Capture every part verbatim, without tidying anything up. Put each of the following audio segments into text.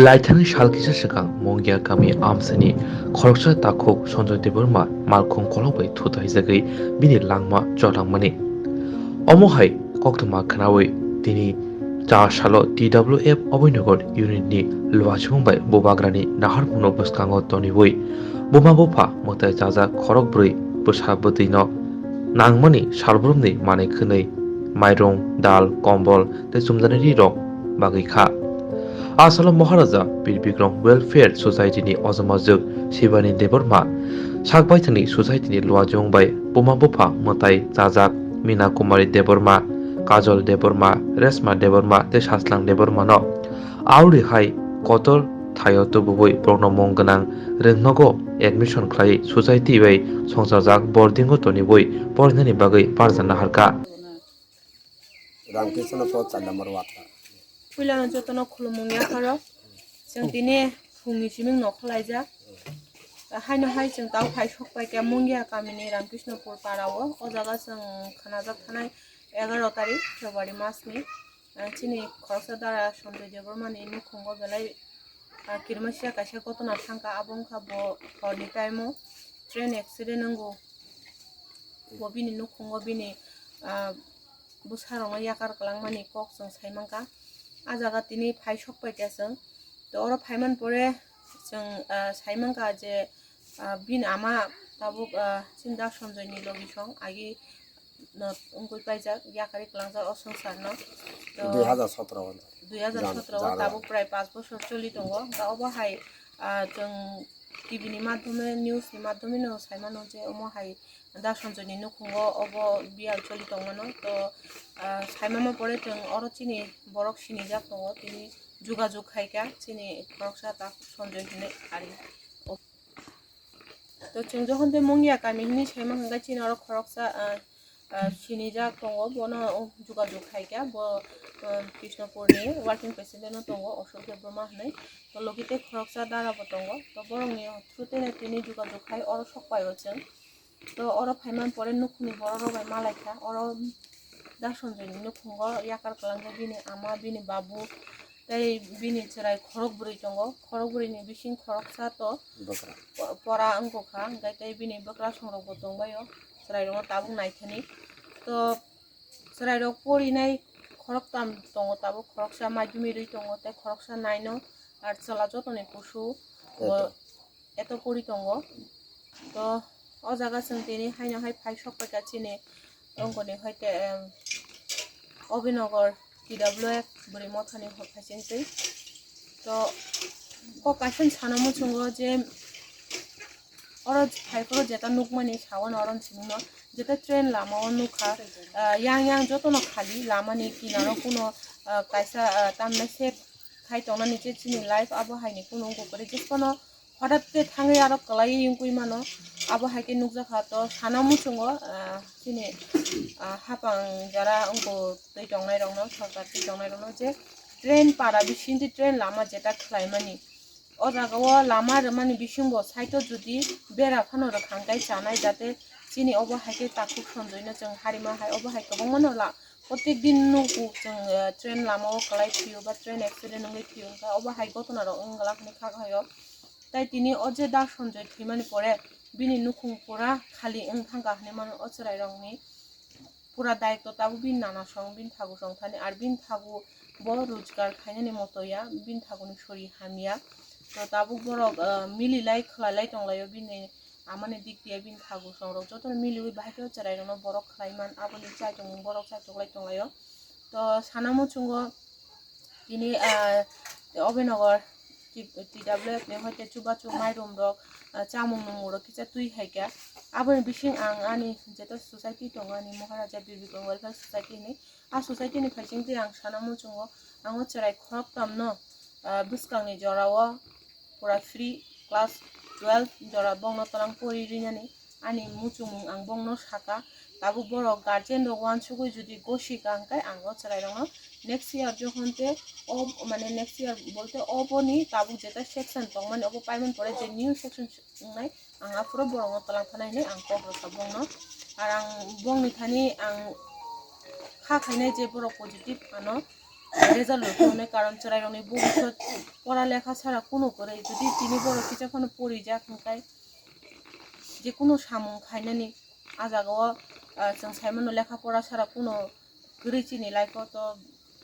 Laithani sal kisa swkang Mungia kami amsani khoroksa takhuk Sanjoy Debbarma malkhung kolok bai thutaijagwi bini langma chorangmani. Omo hai koktwma khwnawi tini char salo T W F Abhinanagar unit ni luachung bai bubagrani naharmungno bwskango toniwi buma bupha mwtai chajak khorok bwrwi bwsa bwtwino nangmani salbrumni manwi khwnwi mairung, dal, kombol tei chumjani rirok bagwi kha. A salo Maharaja Bir Bikram Welfare Society ni ojomajwk Shivani Debbarma, sak baithangni society ni luajwng bai buma bupha mwtai chajak Mina Kumari Debbarma, Kajol Debbarma, Resma Debbarma tei Sajlang Debbarma no auri hai kotor thaio tubuwi borokno mung gwnang rwngnogo admission khlai society bai songchajak boarding o toniwi porinani bagwi barja naharkha. Ramkrishnapur char number ward. Puilano jotono khulumung yapharo. Chwng tini phungni siming nokho laijak. Haino hai chwng tau phai sok paikha Mungia kamini Ramkrishnapur parao. O jaga chwng khwnajak thanai egaroh tarik February masni. Ah, chini khoroksa dara Sanjoy Debbarmani nukhungo belai, ah, kirima sia kaisa gotona thangkha, abo wngkha bo horni time o train accident wngo. Bo bini nukhungo bini, ah, bwsarokno yakar kwlangmani kok chwng sai mankha. A jaga tini phai sok paikha chwng. To oro phaiman pore chwng, ah, sai mankha je, ah, bini ama tabuk, ah, chini da Sanjoyni logi song agi no wngwi paijak, yakari kwlangjak o swngcharno. To dui hajar sotro o. Dui hajar sotro o jana, jana. Tabuk prai panch bochor choli tongo. Hwnkhe obo hai, ah, chwng T V ni madhyome, news ni madhyome no sai mano je omo hai da Sanjoyni nukhungo obo biyal choli tongmano. To, ah, sai mama pore chwng oro chini borok sinijak tongo, tini jogajog khaikha chini khoroksa ta Sanjoy hinwi ari. To chwng jokhon tei Mungia kami hinwi sai mankha, chini oro khoroksa, ah, ah, sinijak tongo, bono jogajog khaikha, bo, ah, Krishnapurni working president o tongo, Ashok Debbarma hinwi. To logi tei khoroksa dara bo tongo, to borokni through tei tini jogajog khai oro sok paio chwng. To oro phaiman pore nukhungni borok rok bai malaikha, oro da Sanjoyni nukhungo yakar kwlangjak bini ama, bini babu, tei bini chwrai khorok bwrwi tongo, khorok bwrwini bising khoroksa to bwkra. Po-, pora wngkha, hwnkhe tei bini bwkrasong rokbo tongbaio, chwrairokno tabuk naithani. To chwrairok porinai khoroktam tongo, tabuk khoroksa madhyamik rwi tongo, tei khoroksa nine o, ar chwla jotoni kusu bo eto. Eto pori tongo. To o jaga chwng tini haino hai phai sok paikha chini wngkoni hai te, em, Abhinanagar T W F bwrwi mothani hor phaising twi. To kok kaisa sana muchungo je oro phaiphuru jeta nukmani sawano oro simi no jeta train lama o nukha, ah, yang yang jotono khali lamani kinaro kuno, ah, kaisa, ah, tamni sep khai tongnani je chini life abo haini kuno wngkukori jephano hothat khe thangwi aro kwlaiwi wngwi mano. Abo hai khe nukjakha to sana muchungo, ah, chini, ah, hapang jara wngkuk twi tongnai rokno, sorkar twi tongnai rokno je train para bisingtwi train lama jeta khlaimani. O jaga o lama rwmani bisingo side o jodi bera phano rwkhang khe chanai jate chini obo hai khe takhuk Sanjoy no chwng harima hai obo hai kwbangma no la Protek din nugo chwng, eh, train lama o kwlai thwio ba train accident wngwi thwio wngkha, obo hai gotona rok wng glak hwnwi kha khaio. Tai tini o je da Sanjoy thwimani pore bini nukhung pura khali wng thangkha hwnwi mano o chwrai rokni pura daitw tabuk bini nana song bini thagu song thani ar bini thagu bo rojgar khainani moto ya bini thagu ni sori hamya. To tabuk borok, eh, mililai khwlailai tonglaio bini amani dik tiya bini thagu song rok jotono miliwi bahai khe o chwrai rokno borok khlai man, aboni chaitung borok chaitung lai tonglaio. To sana muchungo tini, ah, Abhinanagar T W F ni hoite chubachu mairum rok, ah, chamung nungmung rok kisa twi hai kha. Aboni bising ang ani jeto society tongo ani Maharaja Bir Bikram Welfare Society hinwi, a society ni phaising twi ang sana muchungo ang o chwrai khoroktam no, ah, bwskang ni jora o pura free class twelve jora bongno twlang pori rinani ani muchungmung ang bongno saka. Tabuk borok guardian rok uansugwi jodi gosi ka hwnkhe ang o chwrai rokno next year jokhon te o mane next year bolte oboni tabuk jeta section tongmani obo paimani pore je new section wngnai ang aphuru borokno twlang thana hinwi ang kok rwkha bongno. Ar ang bongni thani ang kha khainai je borok positive ano result rwkhe hwnwi, karon chwrairokni bhobishyot pora lekha sara kuno kwrwi. Jodi tini borok kisa phano porijak hwnkhe je kuno samung khainani a jagao, ah, chwng saimano lekha pora sara kuno kwrwi chini life-o, to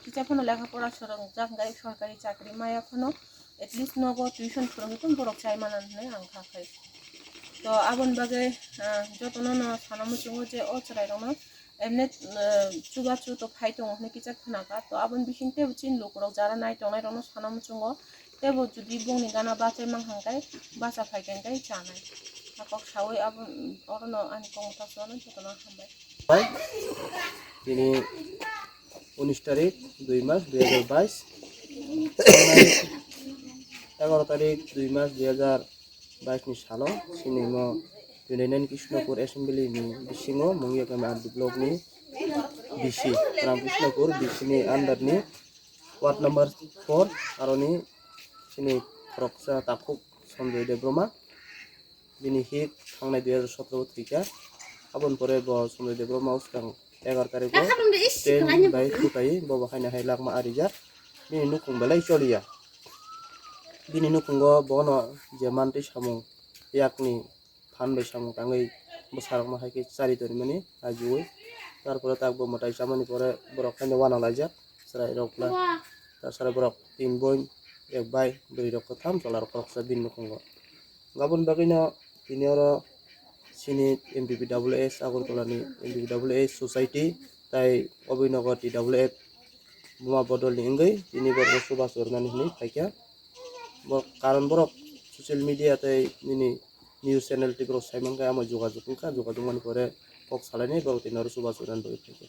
kisa phano lekha pora swrwngjak hwnkhe sorkari chakri maya phano at least nogo tuition phwrwngwi tong borok chai mano hwnwi ang kha khai. To aboni bagwi, ah, jotono no sana muchungo je o chwrairokno emne, ah, chubachu to phai tongo hwnwi kisa khwnakha. To aboni bising teibo chini lukurok jara nai tongnai rokno sana muchungo teibo jodi bongni gana bachai mankha hwnkhe bacha phaikha hwnkhe chanai. A kok sawi abo orono ani kok mwthak chuano jotono hambai. Tini unis tarik dui mas dui hajar bais, egaroh tarik dui mas dui hajar bais ni salo chini mo twenty nine Krishnapur Assembly ni bisingo Mungyakami R D block ni B C, Ram Krishnapur B C ni under ni ward number four, aroni chini khoroksa takhuk Sanjoy Debbarma, bini hik thangnai dui hajar sotro o thwikha. Aboni pore bo Sanjoy Debbarma swkang egaroh tarikh o train bai thwkaiwi bo bo haino hai lakma arijak. Bini nukhung belai choliya. Bini nukhungo bono je mantwi samung yakni phan bai samung tangwi bwsarokno hai khe chari tonimani ajiui. Tarpore tak bo mwtai chamani pore borok haino uanalaijak chwrairok bwla. Tasara borok tin boin, ek bai, bwrwirok kwtham, chwlarok khoroksa bini nukhungo. Aboni bagwino tini oro chini M P P W S Agartala ni M P P W S society tai Abhinagar T W F Buma bodol ni wngwi tini borokno chubachu rwnani hwnwi phaikha. Bo karon borok social media tei nini news channel tei borok saimankha, amo jogajog wngkha, jogajog mani pore kok salainai borok tini oro chubachu rwnani bagwi phaikha.